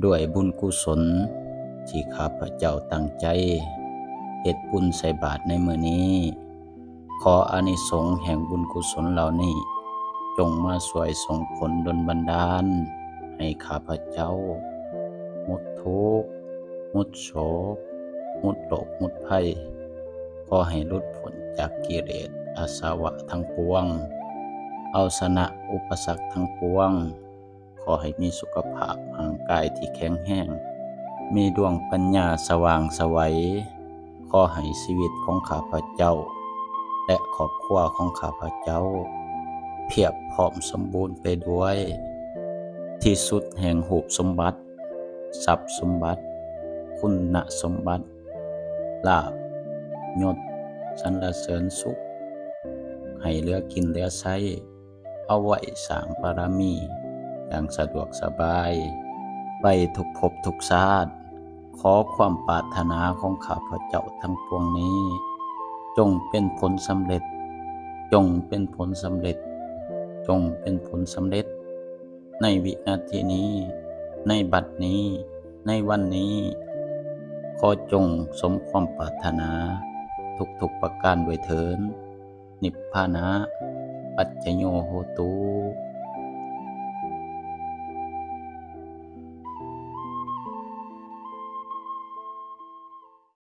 ດ້ວຍບຸນກຸສົນທີ່ຂ້າພະເຈົ້າຕັ້ງໃຈເຮັດບຸນໃສ່ບາດໃນມື້ນີ້, ຂໍອານິສົງແຫ່ງບຸນກຸສົນເຫຼົ່ານີ້ ຈົ່ງມາຊ່ວຍສົ່ງຜົນດົນບັນດານໃຫ້ຂ້າພະເຈົ້າໝົດທຸກ, ໝົດໂສກ, ໝົດໂລກ, ໝົດໄພ. ຂໍໃຫ້ຫຼຸດພົ້ນຈາກກິເລດອາສະວະທັງປວງ, ເອົາຊະນະອຸປະສັກທັງປວງ. ຂໍໃຫ້ມີສຸຂະພາບຮ່າງກາຍທີ່ແຂງແຮງ, ມີດວງປັນຍາສະຫວ່າງໄສ. ຂໍໃຫ້ຊີວິດຂອງຂ້າພະເຈົ້າ ແລະ ຄອບຄົວຂອງຂ້າພະເຈົ້າ ພຽບພ້ອມສົມບູນໄປດ້ວຍທີ່ສຸດແຫ່ງຮູບສົມບັດ, ຊັບສົມບັດ, ຄຸນນະສົມບັດ, ລາບ, ຍົດ, ສັນລະເສີນສຸກ, ໃຫ້ເຫຼືອກິນເຫຼືອໃຊ້, ເອົາໄວ້ສ້າງບາລະມີຢ່າງສະດວກສະບາຍ ໄປທຸກພົບທຸກຊາດ. ຂໍຄວາມປາດຖະໜາຂອງຂ້າພະເຈົ້າທັງປວງນີ້ ຈົ່ງເປັນຜົນສຳເລັດ, ຈົ່ງເປັນຜົນສຳເລັດ, ຈົ່ງເປັນຜົນສຳເລັດ ໃນວິນາທີນີ້, ໃນບັດນີ້, ໃນວັນນີ້. ຂໍຈົ່ງສົມຄວາມປາດຖະໜາທຸກໆປະການດ້ວຍເທີ້ນ. ນິບພານະປັດຈະໂຍໂຫຕຸ.